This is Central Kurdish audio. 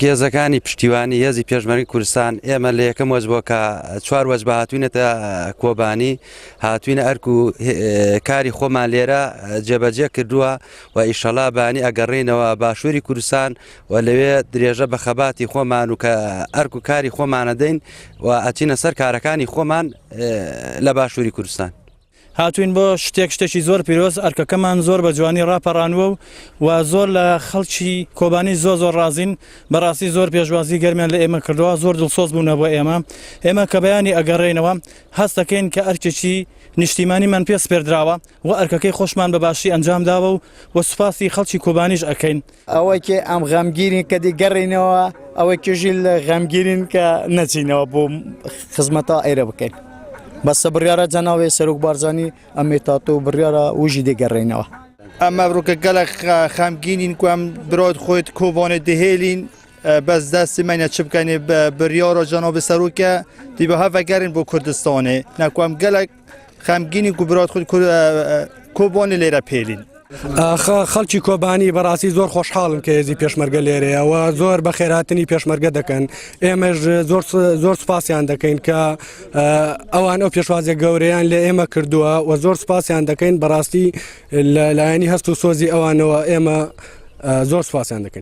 چونکە هێزەکانی پشتیوانی هێزی پێشمەرگی کوردستان ئێمە لە یەکەم وەجبەوە کە چوار وەجبە هاتوینەتە کۆبانی هاتوینە ئەرک و کاری خۆمان لێرە جێبەجێ کردووە و ئیشەڵا بانی ئەگەڕێینەوە باشووری کوردستان و لەوێ درێژە بە خەباتی خۆمان و کە ئەرک و کاری خۆمانەدەین و ئەچینە سەر کارەکانی خۆمان لە باشووری کوردستان. هاتوین بۆ شتێک شتێکی زۆر پیرۆز ئەرکەکەمان زۆر بە جوانی ڕاپەڕانووە و و زۆر لە خەڵکی کۆبانی زۆر زۆر ڕازین بەڕاستی زۆر پێشوازی گەرمیان لە ئێمە کردووە زۆر دڵسۆز بوونە بۆ ئێمە ئێمە کە بەیانی ئەگەڕێینەوە هەست دەکەین کە ئەرکێکی نیشتیمانیمان پێ سپێردراوە و ئەرکەکەی خۆشمان بە باشی ئەنجام داوە و و سوپاسی خەڵکی کۆبانیش ئەکەین. ئەوەی کێ ئەم غەمگینین کە دی گەڕینەوە ئەوەی کێژی لە غەمگینین کە نەچینەوە بۆ خزمەتا ئێرە بکەین بەسە بڕیارە جەناوێ سەرۆک بارزانی ئەمێ تاتۆ بڕیارە وژی دەگەڕێنەوە. ئەمە ڕووکە گەلک خەمگینین کو ئەم برات خۆیت کۆبانێ دهێلین بەس دەستی منە چ بکەنێ بڕیارە جەناب سەرۆکە دی بە هەڤەگەرن بۆ کوردستانێ نەکو ئەم گەلک خەمگینی کو برات خود کۆبانێ لێرە پێلین. خەڵکی کۆبانی بەڕاستی زۆر خۆشحاڵن کە هێزی پێشمەرگە لێرەیە و زۆر بەخێرهاتنی پێشمەرگە دەکەن ئێمەش زۆر زۆر سوپاسیان دەکەین کە ئەوان ئەو پێشوازیە گەورەیان لە ئێمە کردووە و زۆر سوپاسیان دەکەین بەڕاستی لە لایەنی هەست و سۆزی ئەوانەوە ئێمە زۆر سوپاسیان دەکەین.